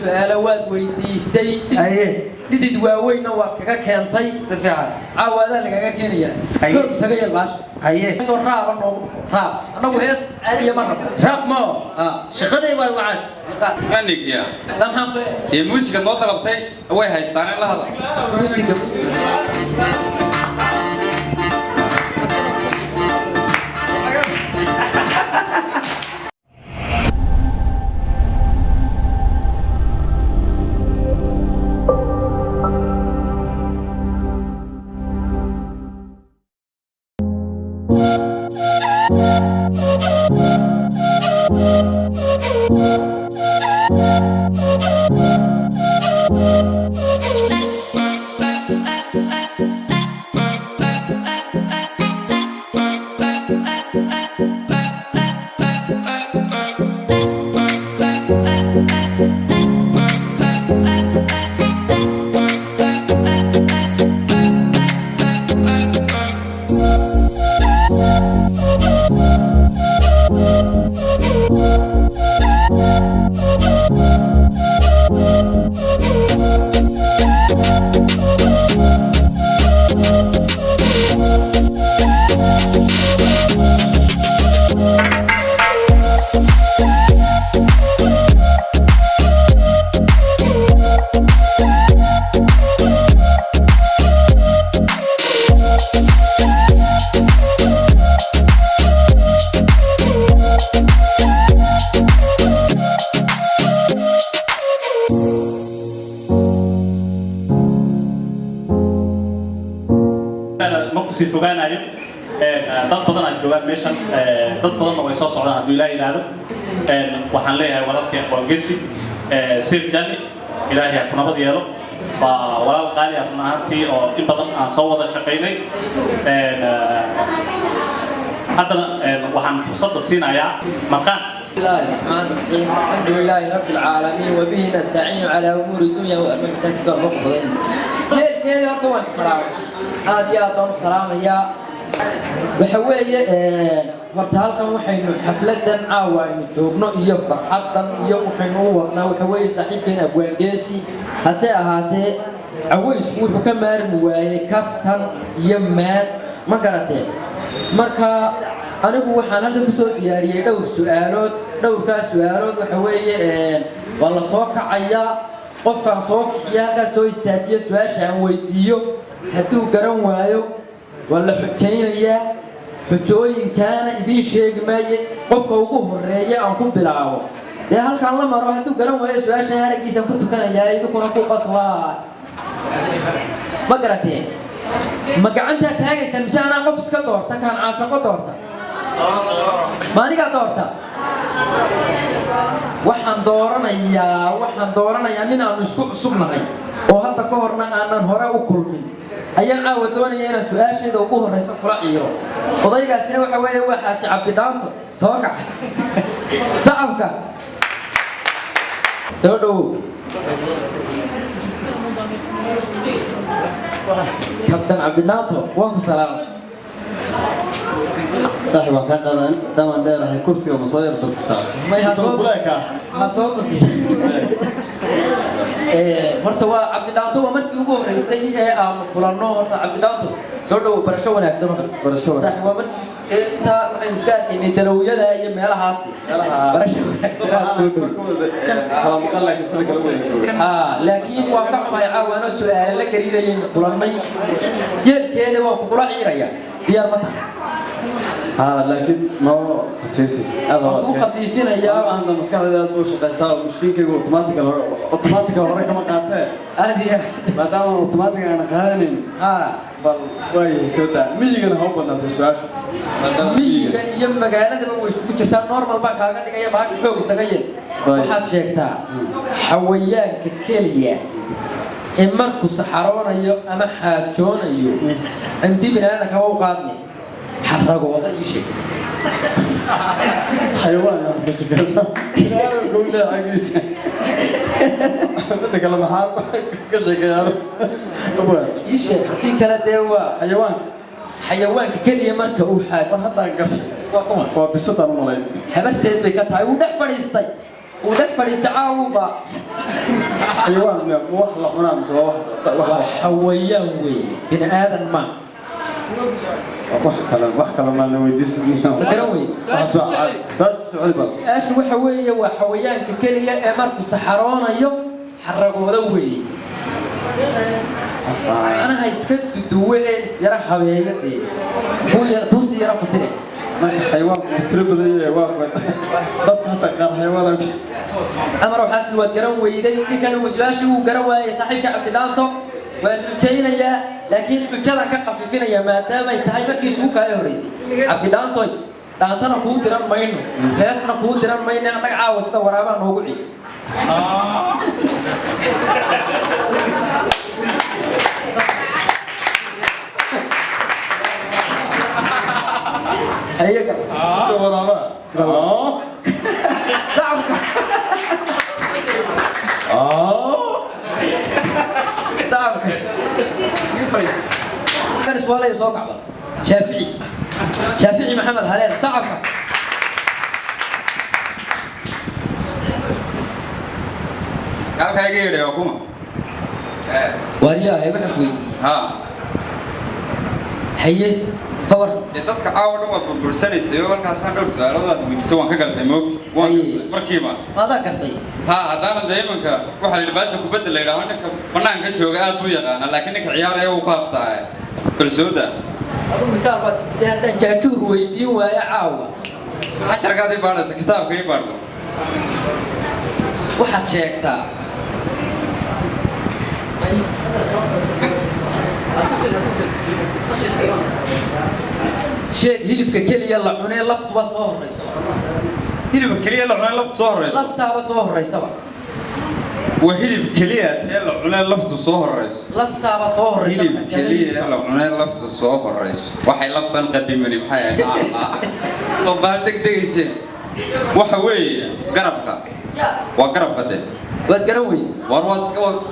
Su-aalo waad weydiisay. Aye. Dhidid waaweynna waad kaga keentay. Si fiican. Caawa adaa lagaga keenaya. Haye. Xoog isaga yeel baasha. Haye. Soo raaba noogu raab, annagu hees caadiya ma rabo. Rap mo. Ah. Shaqaday waay wacaas. Anigiya. Hadda maxaan ku leeyahay? Iyo muusiga noo dalabtay way haystaan in la hadla. Muusiga. Ma kusii fogaanayo. Dad badan aan joogaan meeshan, dad badanna way soo socdaan hadduu Ilaah yidhaahdo. Waxaan leeyahay walaalkeen Abwaangesi, safe journey, Ilaahay ha ku nabad yeelo. Waa walaal qaali ah run ahaantii oo in badan aan soo wada shaqaynay. Haddana waxaan fursadda siinayaa Marqaan. بسم الله الرحمن الرحيم، الحمد لله رب العالمين، وبه نستعين على امور الدنيا واما مساجد المقبضين. Jeelkeeda horta waan salaamay, aad iyo aad baan u salaamayaa. Waxa weeye, horta halkan waxaynu xafladan caawa aynu joogno iyo farxadan iyo waxaynu u wadnaa waxa weeye saaxiibkeen Abwaangeesi. Hase ahaatee cawaysku wuxuu ka maarmi waayey kaftan iyo maad, ma garatee? Marka anigu waxaan halkan kusoo diyaariyey dhowr su-aalood. Dhowrkaas su-aalood waxa weeye, waa la soo kacayaa. Qofkaan soo kiciya, halkaas soo istaajiya, su-aasha aan weydiiyo hadduu garan waayo waa la xujaynayaa. Xujooyinkaana idiin sheegi maaye, qofka ugu horeeya aan ku bilaabo dee halkaan la maro, hadduu garan waayo su-aasha haraggiisaan ku tukanayaa, idinkuna ku qoslaa. Ma garateen? Ma gacantaa taagaysaa mise anaa qof iska doorta? Kaan caashaqo doorta ma anigaa doorta? Waxaan dooranayaa nin aanu isku cusubnahay oo hadda ka horna aanan hore u kulmin ayaan caawa doonaya inaan su-aasheeda ugu horeysa kula ciiro. Odaygaasina waxa weeye waa Xaaji Cabdidhaanto. Soo kac, sacabka soo dhowow. Kabtan Cabdidhaanto, waan ku salaamay. Saaxib, waan kaa qaadan damaan dheerahay, kursiga ma soo yar durkistaa? May ha Soo kuleeka. Ha soo turkisa. Horta waa Cabdidhaanto, waa markii ugu horeysay ee aanu kulanno. Horta Cabdidhaanto soo dhowow, barasho wanaagsan horta. Barasho wanaagsan. Sax, waa markii intaa waxaynu iska arkaynay dalowyada iyo meelahaas. Barasho wanaagsan, aad soo dhowow. Kala maqan laakiin sida kala wada jooga. Haa, laakiin waan ka xumahay caawa anoo su-aale la gariirayay kulannay. Yeelkeeda waan kugula ciiraya, diyaar ma tahay? Haa, laakiin noo khafiifi aad. Waan kuu khafiifinayaa. Maanta maskaxdayda aad buu shaqaysaa oo mashiinkaygu automatic hore kama qaatee. Aad iyo aad. Maadaama automatic aan qaadanayn, haa, bal waayahay, soo daa. Miyigana ha u badnaatay su-aasha. Maadaama miyiga iyo magaaladaba way isugu jirtaa. Normal baan kaaga dhigaya, bahasha xoog isaga yel. Bye. Waxaad sheegtaa xawayaanka keliya ee markuu saxaroonayo ama xaajoonayo intii bini aadamka u qaadnay xaragooda, ii sheeg. Xayawaan waxaad ka shakeysaa biniaadamka u leeyahay xaggiisa. Midda kale maxaa ka sheekeeyaan? Ii sheeg, haddii kale dee waa xayawaanka. Xayawaanka keliya marka uu xaajo War haddaan gartay. Waa kuma? Waa bisadaan u malayn. Habarteed bay ka tahay. Wuu dhex fadhiistay, wuu dhex fadhiistay caawuba. Xayawaan ma wax la cunaa mise waa wax wax Waa xawayaan weeye, bini aadan ma. Wax kale maadna weydiisan. Ma garan weyde? Waxaas baa caadi. Taas ku socoli bal. Su-aashu waxa weeye, waa xawayaanka keliya ee markuu saxaroonayo xaragooda weeye, macnaha iska duduwe ee isyara habeeya dee. Kuusi yara fasire. Marka xayawaanku wuu tiro badan yahay, waa kuwa dadka hataa qaar xayawaanaa. Amar waxaas waad garan weyday. Ninkan uu su-aashii wuu garan waayey saaxiibka Cabdidhaanto. Waan rajaynayaa, laakiin xujadan ka qafiifinaya maadaamay tahay markii isugu kaaya horreysay. Cabdidhaantoy, dhaantana kuu diran mayno, heesna kuu diran mayno. Annaga caawa sida waraabaa noogu ciy. Ayaga. Sida waraabaa. Sida waraabaa. Sacabka. Sacabka. Ii fadhiis. Karis waa la soo kacba. Shaafici, Shaafici Maxamed Haleel, sacabka. Halkaa iga yeedhay waa kuma? Waariyaahay, waxaan ku weydiiyey. Ha. Haye, ka war. Dee dadka caawa dhan waad burbursanaysay oo halkaasaan dhowr su-aalood aad weydiisay waan ka gartay, moogta waan Haye. gartay markiiba. Maadaa gartay? Ha, haddaana dee imanka waxaa la yidhi baasha kubadda la yidhaaho ninka banaanka jooga aad buu yaqaanaa, laakiin ninka ciyaaraya wuu ku haftaa kalsooda. Adu mitaal baad sidee haddaan jaajuur weydiin waayo caawa? Casharkaad ii baadhaysa, kitaabka ii baadhbo. Waxaad sheegtaa sheeg hilibka keliya la cunee laftuba soo horreysaba. Hilibka keliya la cunay laftu soo horreyso? Laftaaba soo horreysaba. Waa hilib keliya tee la cunay laftu soo horreyso? Laftaaba soo horreysa. Hilib keliya la cunay laftu soo horreyso, waxay laftan qadimani maxay ahayd oo baal degdegayseen? Waxa weeye garabka. Ya. Waa garabka de. Waad garan weyde. War waa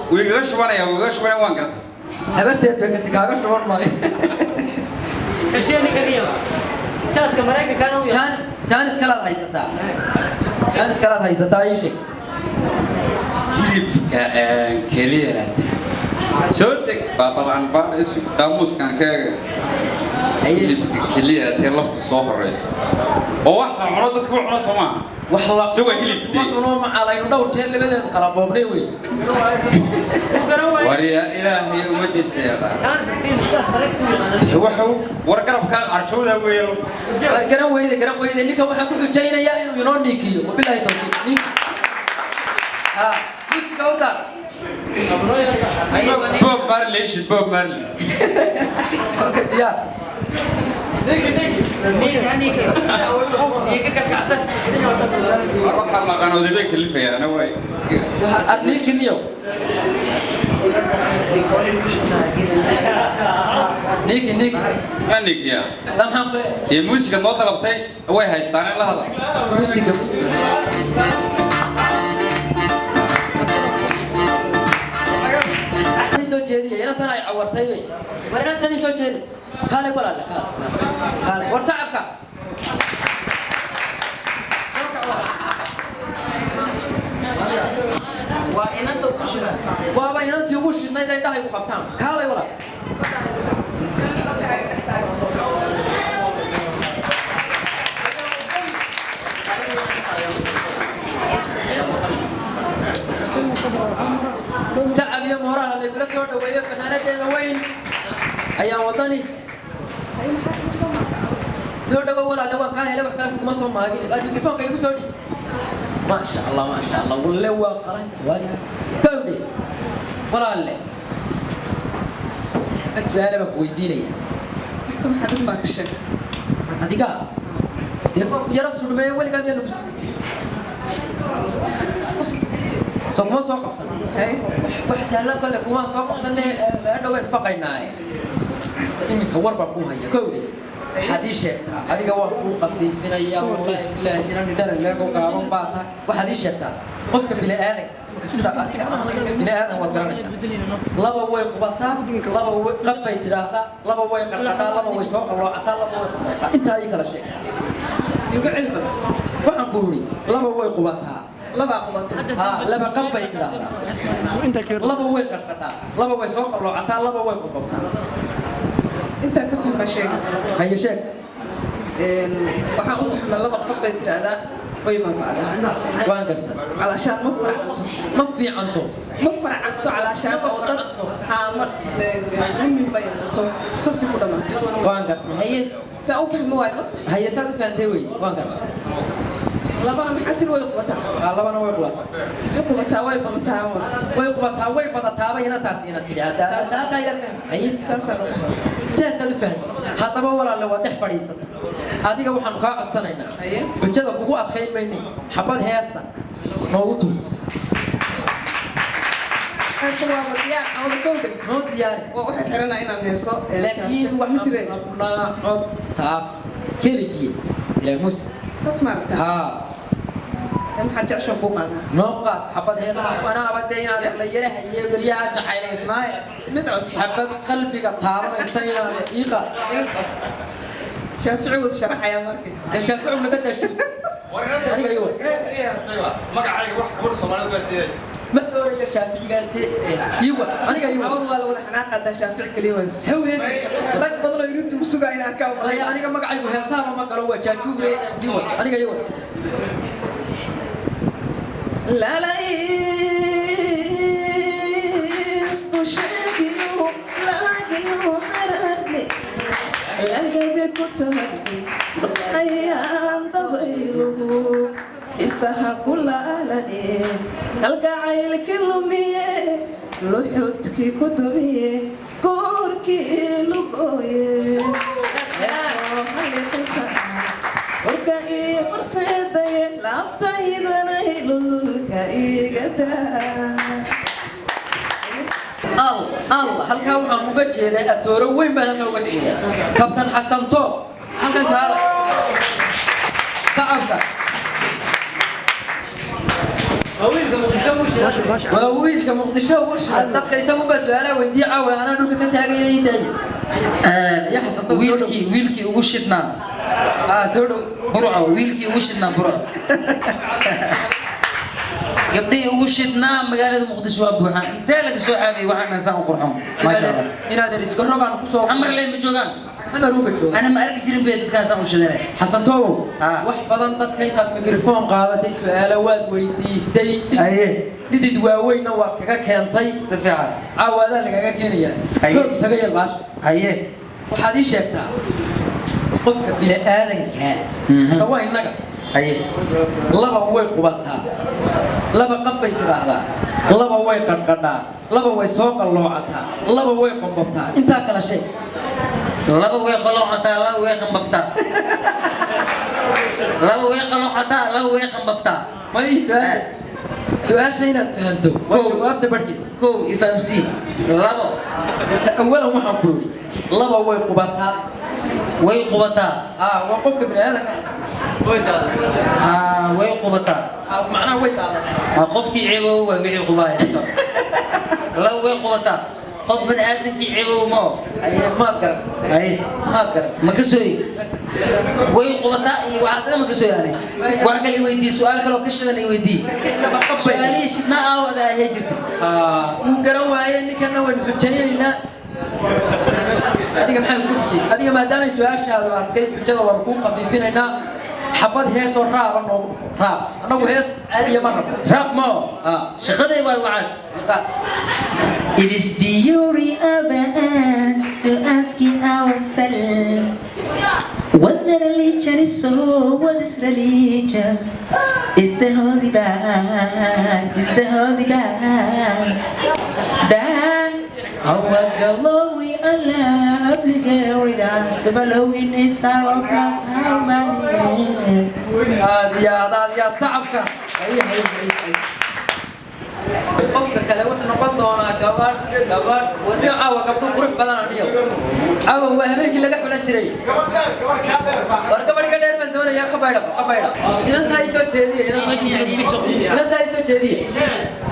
wuu igaga shubanaya, wuu igaga shubanaya, waan gartay. Habarteed bay kaaga shuban maayo. Jaaska Maraykankaana u yaqaan. Jaanis, jaanis kalaad haysataa, jaanis kalaad haysataa, ii sheeg. Hilibka aan keliya soo deg baabalaan baadha isu qaamuuskan ka eega. Haye. Hilibka keliya tee laftu soo horreyso oo wax la cuno dadku u cuno soo maaha? Wax la Isagoo hilib ma dee. Cuno macalaynu dhowr jeer labadeenu kala boobnay wey. Uu garan waayo. War yaa ilaahay ummadiisa yaqaan. Jaaska siin, jaas Maraykanka u yaqaan. Dee waxa war garabkaa carjowda weeye. War garan weyde, garan weyde. Ninkan waxaan ku xujaynayaa inuu inoo niikiyo. Wabilaahi tawfiiq. Niik ha, musiga u daar. Bob Marley shid, Bob Marley. Marka diyaar. Niinka, niinka. Niinka kalkacsan. War waxaan maqan oday bay kalifaya ana waay. Waxaad niikiniyo, niiki, niiki. Anigiya. Hadda maxaan ku leeyahay? Iyo muusiga noo dalabtay way haystaan in la hadal. Musiga. Soo jeediya inantan ay cawartay bay. War inantan ii soo jeedi. Kaalay walaalle, kaale, kaale. War sacabka. Soo kac walaal. Waa inanta ugu shidan. Waaba inantii ugu shidnayd ay dhahay ku qabtaan. Kaalay walaal. Sacab iyo mooraha laygula soo dhaweeyo fanaanadeena weyn ayaan wadani. Soo dhawo walaalle. Waan kaa helay, wax kale kuma soo maagin. Baa mikrofoonka igu soo dhig. Maasha Allah, maasha Allah, walle waa qalan waali kawdhe. Walaalle, xabad su-aala baan ku weydiinaya. Horta maxaad u maagshay? Adiga dee qofku yaro sudhmeeyo weligaa miyaa lagu sudhutay? Soo kuma soo qabsan. Wax sahlan kole kuma soo qabsanne, hadhow waynu faqaynaaye. Iminka war baan kuu haya kowdhe. Waxaad ii sheegtaa, adiga waan kuu qafiifinayaa, wallaahi bilaahi inan dharan leego gaaban baa tahay. Waxaad ii sheegtaa qofka bini'aadanka iminka sida adiga ah, bini'aadan waad garanaysaa, laba way qubataa, laba way qab bay tidhaahdaa, laba way qarqadhaa, laba way soo qalloocataa, laba way fudeetaa. Intaa ii kala sheeg. Iga cilba. Waxaan ku yidhi laba way qubataa. Labaa qubato. Haa, laba qab bay tidhaahdaa, laba way qarqadhaa, laba way soo qalloocataa, laba way qoqobtaa. Intaan ka fahma sheega. Haye, sheeg. Waxaan u fahma laba qab bay tidhaahdaa, way baaba'daa. Waan garta. Calaashaan ma farcanto. Ma fiicanto. Ma farcanto calaashaan oo dad haama mimi ma yeelato, saasay ku dhammaatay. Waan garta, haye. Saa u fahma waayo waqti. Haye, saad u fahantay wey, waan garta. Labana maxaa tiri? Way qubataa. Aa, labana way qubataa. Way qubataa, way badataa. Way qubataa, way badataaba inantaas ina tidhi hadda halkaa ila fahm, haye. Saasaan u fahmay. Sidaasaad u fahantay. Haddaba walaalle, waa dhex fadhiisata adiga, waxaanu kaa codsanaynaa Haye. xujada kugu adkayn mayne, xabad heesa noogu tur. Heese waaba diyaar cawda kowda. Noo diyaari. Waa u xirxiranaa inaan heeso. Laakiin waxaan rabnaa cod saaf keligii ilaa muuse. Saas ma aragtaa? Haa. Maxaa jecesha kuu qaadaa? Noo qaad xabad heesa, anaaba dee inaad la yarahaye beryaha jacaylaysnaaye. Mid codso. Xabad qalbiga taabanaysa inaad ii qaad. Shaafici wad sharaxayaa markay. Dee shaaficu naga dasho, aniga iga wad. Magacayga wax gabadha Soomaalida ku haysta. Ma doonayo shaaficigaasi, ii wad, aniga ii wad. Cawad waa la wada xanaaqadaa, shaafici kaliya ways. Hew heesaysa. Rag badan oo irintu ku sugaa in arkaa. Haya, aniga magacaygu heesaaba ma galo, waa jaajuure, ii wad, aniga ii wad. Lalays dusheediyo laagiyo xararni lagabe ku tahay ayaan dabayluhu xisaha ku laalane, kalgacaylki lumiye, luxudkii ku dumiye, goorkii lugooye, warka ii horseedaye, laabtaydanay lululka iigadaa. Al al halkaa waxaan uga jeedaa atooro weyn baan halkaa uga jeedaa, kabtan Xasan Toob halkan kaala sacabka. Waa wiilka Muqdisho ugu shidan dadka, isagu baa su-aalaha weydiiye caawa, anaa dhulka ka taagaya intaay ya Xasan Toob, soo dhow. Wiilkii ugu shidhnaa. Aa, soo dhow. Burco, wiilkii ugu shidhnaa Burco, gabdhihii ugu shidhnaa magaalada Muqdisho waa buuxaan. Intee laga soo xaabiyey waxaan saan u qurxoon, maasha Allah? Inaadan iska rogaan kusoo Xamar leen ma joogaan? Xamar uma joogaan. Ana ma arki jirin bay dadkaan saan u shidanay. Xasan Toobow. Ah. Wax badan dadka intaad mikrafoon qaadatay su-aalo waad weydiisay. Aye. Dhidid waaweynna waad kaga keentay. Si fiican. Caawadaa lagaga keenayaa. Haye. Xoog isaga yeel baasha. Haye. Waxaad ii sheegtaa qofka bini'aadankaa hadda waa innaga. Haye. Laba way qubataa, laba qab bay tidhaahdaa, laba way qadhqadhaa, laba way soo qalloocataa, laba way qombobtaa, intaa kala sheeg. Laba way qaloocataa, laba way qambabtaa, laba way qaloocataa, laba way qambabtaa. Ma ii su-aasha inaad fahanto waa jawaabta barhkeed. Kow ifahamsii labo. Horta awalan waxaan ku yidhi laba way qubataa. Way qubataa. Aa, waa qofka bini'aadanka. Haa, way qubataa. Aa, macnaha way daadataa. Ha, qofkii ceebow waa wixii qubaaya. Laba way qubataa, qof bani aadamkii ceebow ma oo. Aye, maad garan. Haye. Maad garan. Ma ka sooyi way qubataa iyo waxaas dhan ma ka sooyi. Anay wax kale i weydii, su-aal kaloo ka shidan i weydii, su-aalihii shidnaa aawada ahee jirta. Aa, wuu garan waaye ninkanna, waynu xujaynaynaa. Adiga maxaan kugu xujay adiga, maadaamay su-aashaadu adkayd, xujada waanu kuu qafiifinaynaa. Xabad heesoo raaba noogu dhufo, raab, annagu hees caadiya ma rabo. Raab ma oo. Aa. Shaqaday waay waxaas. Qaad. It is duty of us to ask ourselves what the religion is. So what is religion? Is the holy path, is the holy path that our glory Allah obligated us to follow in His star of love, how many Aad iyo aad, aad iyo aad, sacabka. Haye, haye, haye, haye. Qofka kale wuxuu noqon doonaa gabadh, gabadh waniyo caawa gabdho qurux badan aniyo caawa waa habeenkii laga xulan jiray. War gabadh iga dheer baan doonayaa, ka baydha, ka baydha. Inantaa ii soo jeediye, inantaa ii soo jeediye,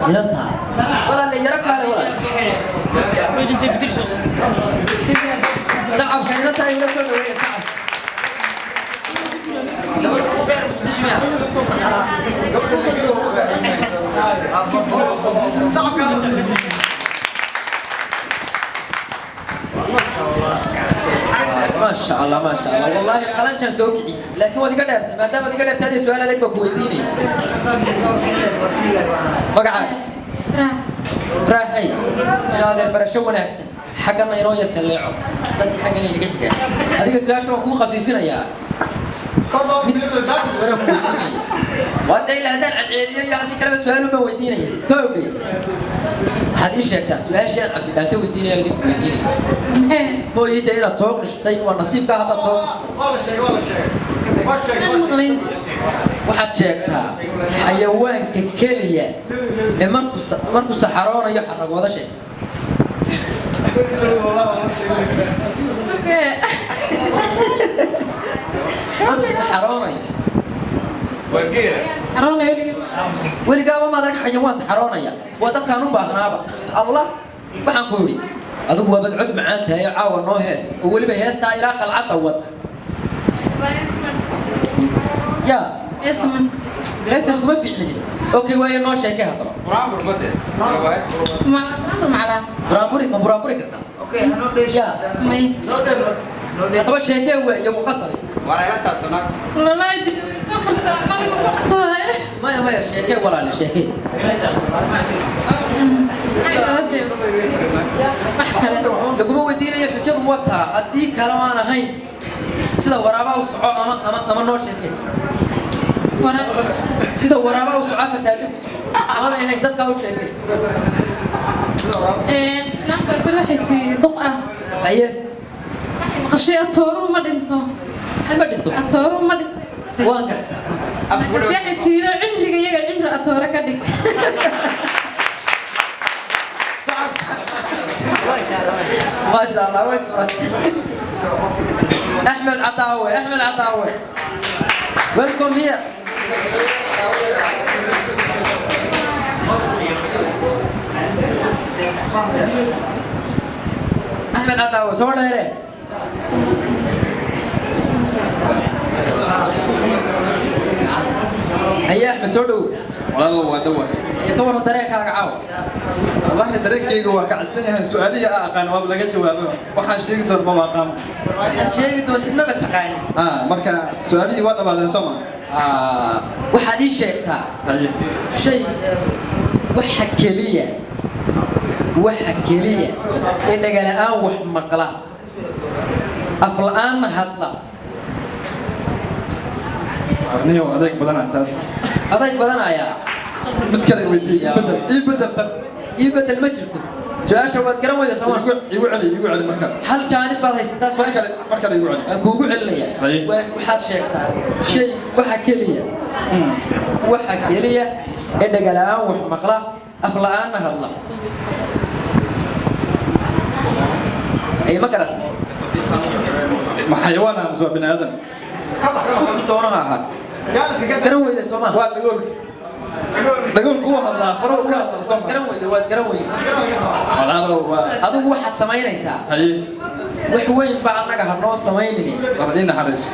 inantaa walaalle yaro kaale walaal. Sacabka inantaa ila soo dhaweeya, sacabka. ما شاء الله ما شاء الله، والله qalanjaan soo kici، laakiin waad iga dheertay. Maadaama ad iga dheertay, adii su-aal adag baa ku weydiinaya. Magacaaga? Raaxay inaadeer, barasho wanaagsan. Xaggana inoo yar jalleeco, dadka xaggana inaga xigaa. Adiga su-aasha waan kuu khafiifinayaa. Mid waraan ku weydiinaya waa ilaa haddaan cadceeliyo iyo haddii kaleba su-aalun baan weydiinaya. Kowdhe, waxaad ii sheegtaa su-aashii aan Cabdidhaante weydiinaya, idinku weydiinaya mooyida inaad soo qishtay. Waa nasiibkaa haddaad soo qishtay. Waxaad sheegtaa xayawaanka keliya ee markuu saxaroonayo xaragooda. Sheeg. Markuu saxaroonayo. Weligaaba maad arag xayawaan saxaroonaya? Waa dadkaan u baahnaaba. Allah, waxaan ku yidhi adigu waabad cod macaan tahay, caawa noo hees, oo weliba heestaa ilaa qalcadda wad. Ya, heestaas kuma fiicnidin. Okay, waayo, noo sheekay haddaba. Buraanburi ma buraanburi kartaa? Ya, haddaba sheekee. Waa iyo muqasabay. Maya maya, sheekee walaale, sheekee. Laguma weydiinayo, xujadu wataa. Haddii kale waan ahayn sida waraabaa u soco ama noo sheekee. Sida waraabaa u soco, afartaa dib u soco, aanay ahayn dadkaa u sheekaysa. Haye. Maqashay atooruhu ma dhinto. Ma dhinto. Atooruhu ma dhinto. Waan garta. Waxay tiri cimriga iyaga cimri atoore ka dhig. ما شاء الله، وش احمد عطاوي، احمد عطاوي، welcome here. احمد عطاوي soo dheere. Haye Axmed, soo dhow. Walaalo, waa dhawahay. Haye, ka waran dareenkaaga caawa? Wallaahi dareenkayga waa kacsan yahay. Su-aalihii aan aqaan waaba laga jawaabo. Waxaan sheegi doon maba aqaan. Waxaad sheegi doontid maba taqaanin. Ah, marka su-aalihii waa dhamaadeen, soo ma? Ah, waxaad ii sheegtaa haye shay waxa keliya ee dhagala'aan wax maqla, af la'aanna hadla. Arniyow, adeeg badan ah taas. Adayg badan ayaa. Mid kale weydii, ii bedel, ii bedel tan. Ii bedel ma jirto. Su-aasha waad garan weyda, sooma? Igu celi, igu celi marka. Hal jaanis baad haysataa. Mar Su-aasha kale, mar kale igu celi. Waan kuugu celinaya. Haye. Waxaad sheegtaa shay waxa keliya ee dhagala'aan wax maqla, af la'aanna hadla. Ay, ma garat? Ma xayawaan ah mise waa bini aadan? Wuxuu doono ha ahaa. Garan weyda, sooma? Waa dhagoolka. Dhagoolku wuu hadlaa, faruhu ka hadlaa, soo ma? Garan weyda, waad garan weyda. Walaalow, waa Adigu waxaad samaynaysaa haye wax weyn ba annaga ha noo samaynine. War ii naxariiso.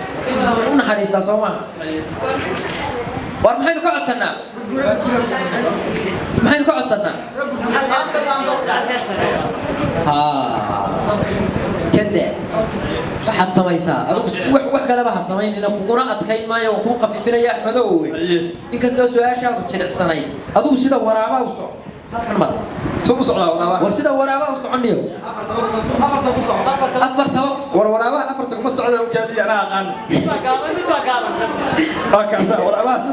U naxariistaa, soo maaha? War maxaynu ka codsannaa? Maxaynu ka codsannaa? Haa, kada waxaad samaysaa adigu wax kaleba ha samaynina, kuguna adkayn maayo, waan kuu khafiifinaya, Axmedowe. Haye. Inkastoo su-aashaadu jilicsanayd, adigu sida waraabaa u soco, halkan mar. Soo u socdaa waraabaha? War sida waraabaa u soconniyo, afartaba ku soco. War waraabaha afarta kuma socda, u kaadiya, anaa aqaan. Waa kaasa waraabaha si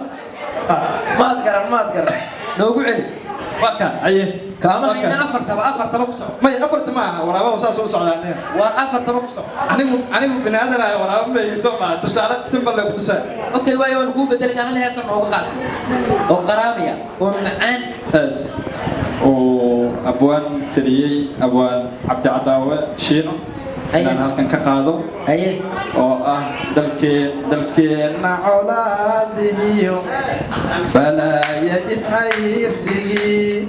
Maad garan, maad garan, noogu celi. Waa kaa, haye. Kaama Waa hayna. kaa. Afartaba ku soco. May, afarta ma aha. Waraabaha saas u socdaa aniga. Waar afartaba ku soco. Anigu bini aadan ahay, waraaba ma ihi, soo maaha? Tusaale simple le ku tusaa. Okay, waayo, waan kuu bedelinaa. Hal heesa nooga qaas oo qaraamiya oo macaan. Hees uu abwaan tiriyey, abwaan Cabdi Cadaawe Shiino, Haye. inaan halkan ka qaado Haye. oo ah dalkeen dalkeenna colaadihiyo balaaya isxayiirsigii,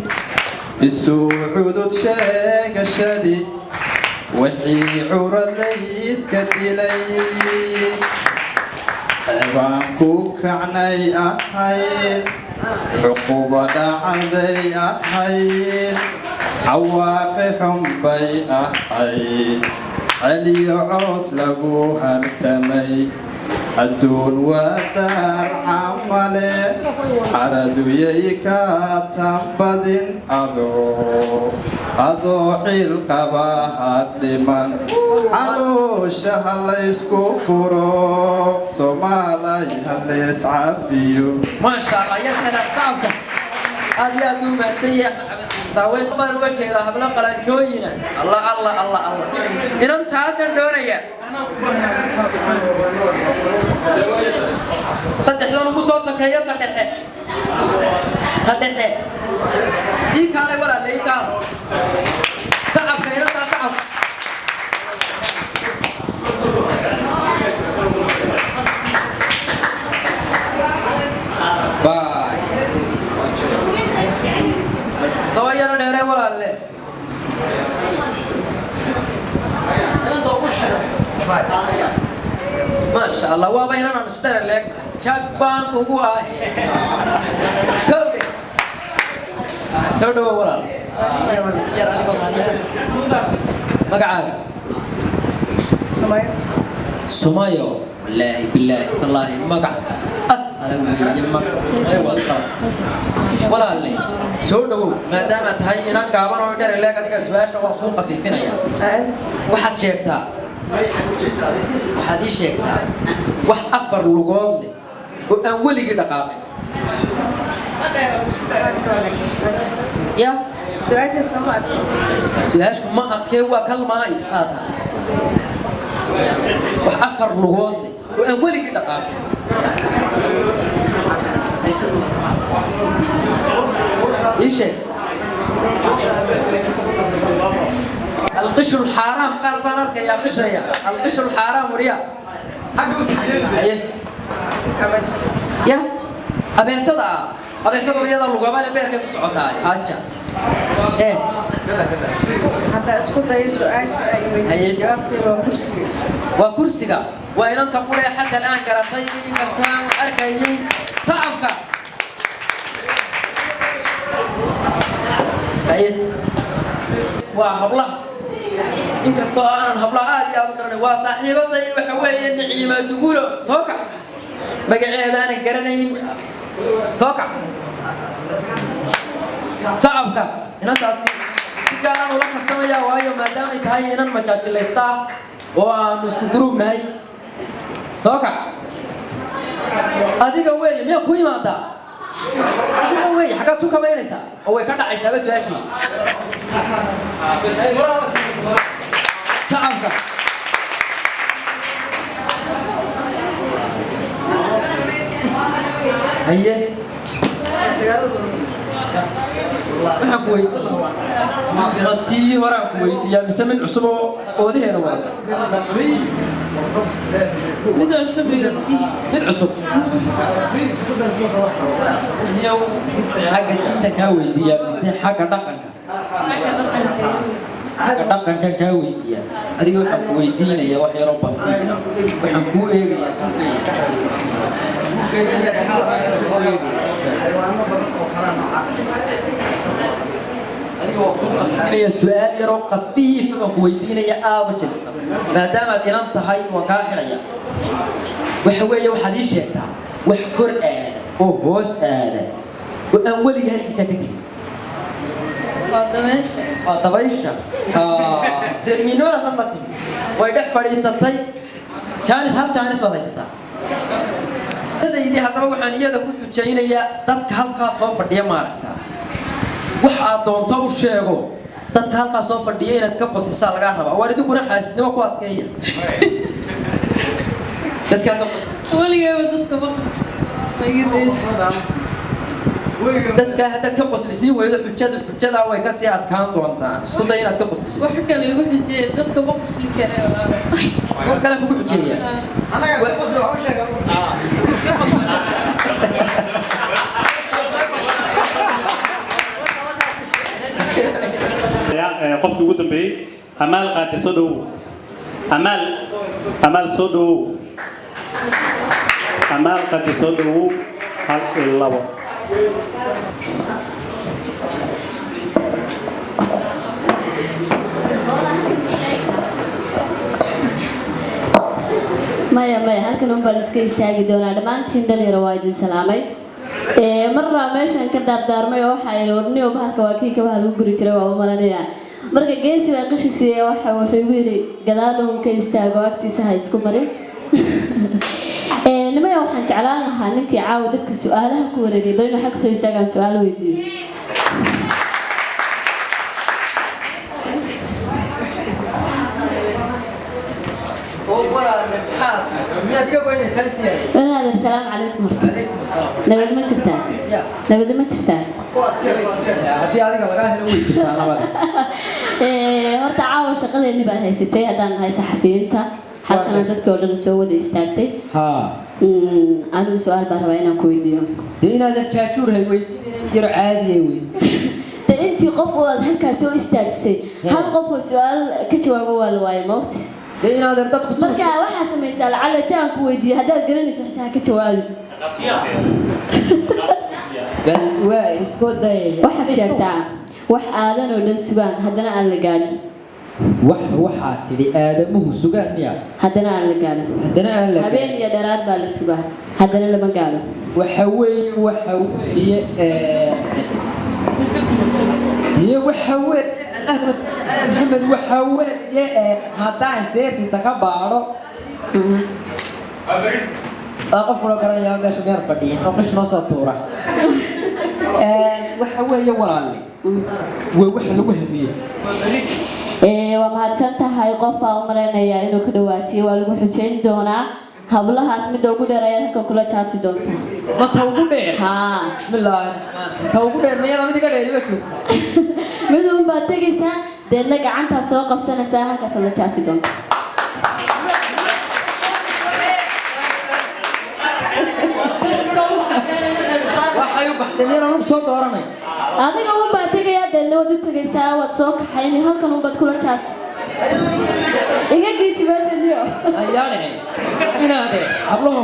isu cudud sheegashadii, wixii curadayska dilay. Ceebaan ku kacnay ahayd, cuquba dhacday ahayd, cawaaqi xun bay ahayd, celiyo coos lagu hartamay. Adduun waa daar camale, caraduyay ka tambadin, adoo ciil qaba ha dhiman. Caloosha ha laysku furo, Soomaalay ha lees cafiyo. Maasha Allah, ya salaam! Shacabka aad iyo aad u mahadsan yahay. Daaweyn baan uga jeedaa hablo qalanjooyina. Allah, Allah, Allah, Allah! Inantaasaan doonaya, saddexdan ugu soo sokeeyo. Ta dhexe, ta dhexe ii kaalay, walaale, ii kaal. Sacabka inantaa, sacabka. Bye. Soo yaro dheere, walaalle. Maasha Allah, waaba inan aan isdhere leegnahay. Jag baan ugu ahi kowdhe. Soo dhawo, walaal yar, adigoo raadiya. Magacaaga? Sumayo. Wallaahi, bilaahi, tallaahi, magac asala weeye magac Sumayo. Waa qalad, walaalle. Soo dhawow. Maadaama tahay inan gaaban oo dheer leeg adiga, su-aasha waan kuu qafiifinaya. Waxaad sheegtaa, waxaad ii sheegtaa wax afar lugood leh oo aan weligii dhaqaaqin. Ya, su-aashu ma adkee, waa kalmaay saa tahay. Wax afar lugood leh oo aan weligii dhaqaaqin. Ii sheeg. القشر الحرام. قال بان arkaya qishraya القشر الحرام. Wariya haye ya abeesada, abeesada iyada lugaba le, beerkay ku socotaa haja ee. Hadda isku dayo su-aasha ay weydiisay, jawaabteeda waa kursiga. Waa kursiga. Waa inanta quree xatan aan garatay kastaan arkayay. Sacabka haye. Waa hablaha, inkastoo aanan hablaha aad iyo aad u garanay, waa saaxiibaday. Waxa weeye Niciima Dugulo. Soo kac. Magaceedaanan garanayn. Soo kac. Sacabka inantaasi si gaaraan ula kastamaya, waayo maadaamay tahay inan majaajilaystaa oo aanu isku guruub nahay. Soo kac. Adiga weeye, miyaa ku imaadaa? Adiga weeye, xaggaad su kabaynaysaa oo way ka dhacaysaaba su-aashii. Sacabka. Haye, waxaan ku weydiiyey, ma tii horaan ku weydiiyaa mise mid cusub oo oodaheeda wadata? Mid cusub i weydii. Mid cusub iyo xagga diinta kaa weydiiyaa mise xagga dhaqanka? Xagga dhaqanka. Xagga dhaqanka kaa weydiiyaa. Adiga waxaan ku weydiinayaa wax yaroo basiir. Waxaan kuu eegayaa buuggayga yar ee xaaska kuu eegaya. Adiga waa kuu qafiifinaya, su-aal yaroo qafiifa baan ku weydiinaya, aada u jilicsan. Maadaamaad inan tahay, waan kaa xidhaya. Waxa weeye, waxaad ii sheegtaa wax kor aada oo hoos aada oo aan weliga halkiisaa ka tegin. Waa dabeesha. Waa dabaysha. Reer miinimadaas la timi way dhex fadhiisatay. Jaanis, hal jaanis baad haysataa daydii. Haddaba waxaan iyada ku xujaynayaa dadka halkaa soo fadhiya. Maaragtaa, wax aad doonto u sheego dadka halkaa soo fadhiya, inaad ka qoslisaa lagaa rabaa. Waar, idinkuna xaasidnimo ku adkeeya dadkaa ka qosli. Weligayba dadka ma qosli. Ma iga daysa. Dadka haddaad ka qoslisiin weydo, xujada xujadaa way kasii adkaan doontaa. Isku day inaad ka qosliso. Wax kale igu xujeeye, dadka ma qosli kare, walaalo. War kale kugu xujeeya. Qofkii ugu dambeeyey, Amaal Qaate, soo dhawow. Amaal, Amaal, soo dhawow. Amaal Qadi, soo dhawow. Hal iyo labo. Maya, maya, halkan un baan iska istaagi doonaa. Dhammaantiin dhalinyaro waa idin salaamay. Marraa meeshan ka daardaarmay oo waxaa yidhi warniyo bahalka waa kii kabaha lagu guri jiray, waa u malanayaa. Marka Geesi baa qishi siiyey, waxa wuxuu igu yidhi gadaal uun ka istaago, agtiisa ha isku marin. Nimaya, waxaan jeclaan lahaa ninkii caawa dadka su-aalaha ku wareegay bal inuu xagga soo istaagaan, su-aal weydiiyo. Oo walaal, maxaad miyaad iga goynaysaa intii? Wanaadan, salaamu calaykum horta. Calaykum asalaam. Nabad ma jirtaa? Ya. Nabad ma jirtaa? Haddii adiga lagaa helo, way jirtaa nabada. Horta caawa shaqadeennii baad haysatay haddaan nahay saxafiyiinta, halkana dadkii oo dhan soo wada istaagtay. Haa. Anigu su-aal baan rabaa inaan ku weydiiyo. Dee inaad jaajuur hay weydiin, yaro caadi ay weydiin. De intii qof oo aad halkaas soo istaagsay, hal qof oo su-aal ka jawaabo waa la waayay, moogta? Dee inaad dadku Marka waxaa samaysaa, lacala inta aan ku weydiiyo haddaad garanaysa xitaa ha ka jawaabi. Bal waa isku dayaya. Waxaad sheegtaa wax aadan oo dhan sugaan haddana aan la gaadhin. Wax waxaad tidhi aadamuhu sugaan miya? Haddana aan la gaadhin. Haddana aan la Habeen iyo dharaar baa la sugaa, haddana lama gaadho. Waxa weeye dee waxa weeye, Allahumma salli ala Maxamed, waxa weeye haddaan seertita ka baadho, aa qof kula garanaya meesha meel fadhiyin oo qish noo soo tuura. Waxa weeye walaalle, waa waxa lagu hamiyey. Waa mahadsan tahay. Qof baa u malaynayaa inuu ka dhawaajiyay, waa lagu xujayn doonaa. Hablahaas midda ugu dheer ayaad halkan kula jaasi doontaa. Ma ta ugu dheer? Haa. Bismillaahi raxmaan, ta ugu dheer mayada mid iga dheer ima joogto. Mid un baad tegaysaa, deedna gacantaad soo qabsanaysaa, halkaasaad la jaasi doontaa. Waxay u baxday miyaan anugu soo dooranay? Adiga un baad tegayaa, deedna waad u tegaysaa, waad soo kaxayni, halkan un baad kula jaasi. Iga geeji meesha niyo. Ayaane inaade habluhu,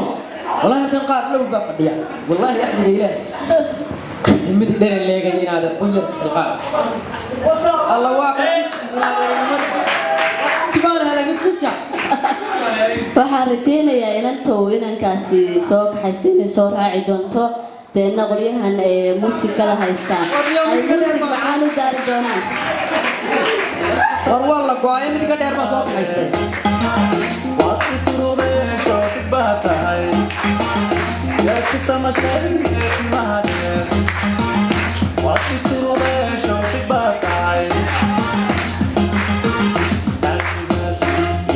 wallahi halkan qaar dhow baa fadhiya, wallahi axdiga ilaahay mid dherer leegay inaade qunyar silqaas alla waa ka inaade baan helay mid fuja. Waxaan rajaynayaa inanta uu inankaasi soo kaxaysto inay soo raaci doonto, deedna qolyahan ee muusikada haystaa ay muusig macaan u daari doonaan. War waa la go-ay, mid ka dheer baa soo kaxaystay. Waad i turubee, shootig baa tahay, yaa ku tamashay timaha dheer. Waad i turubee, shootig baa tahay,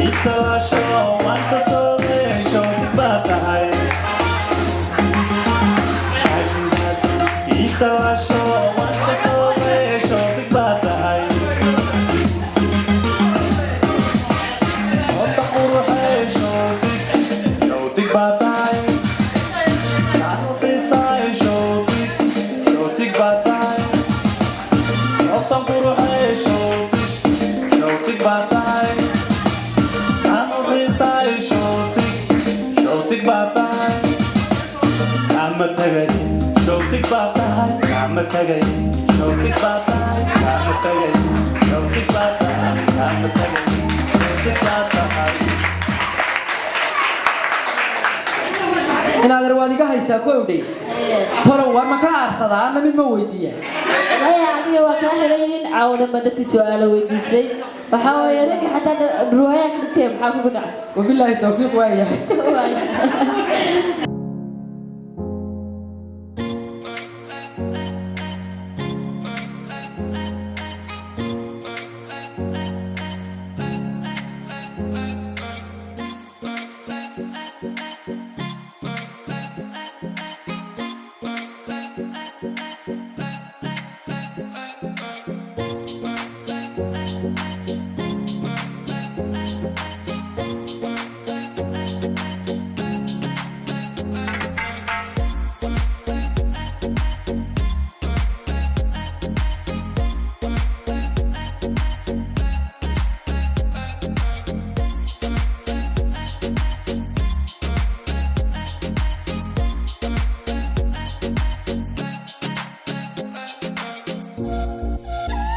italaasho waan ka soobee, shootig baa tahay, italaasho waan ka soobee, shootig baa tahay. Horta quruxee, shootig, shootig baa tahay. Taan u xiisaay, shootig, shootig baa tahay. Hoosan quruxee, shootig, shootig baa tahay. Taan u xiisaay, shootig, shootig baa tahay. Kaama tagay, shootig baa tahay. Kaama tagay, shootig baa tahay. Kaama tagay, shootig baa tahay. Kaama tagay, shootig baa tahay. Inaad waad iga haysaa kowdhay, tolow war ma ka aarsadaa anna mid ma weydiiya? Maya, adiga waa kaa xiran yihiin. Caawa dhan baa dadka su-aalo weydiisay. Waxaa weeye ragga xataa ruwaayaa ka dhigtee, maxaa kugu dhacay? Wabilaahi tawfiiq, waa yahay. Waay.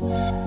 Thank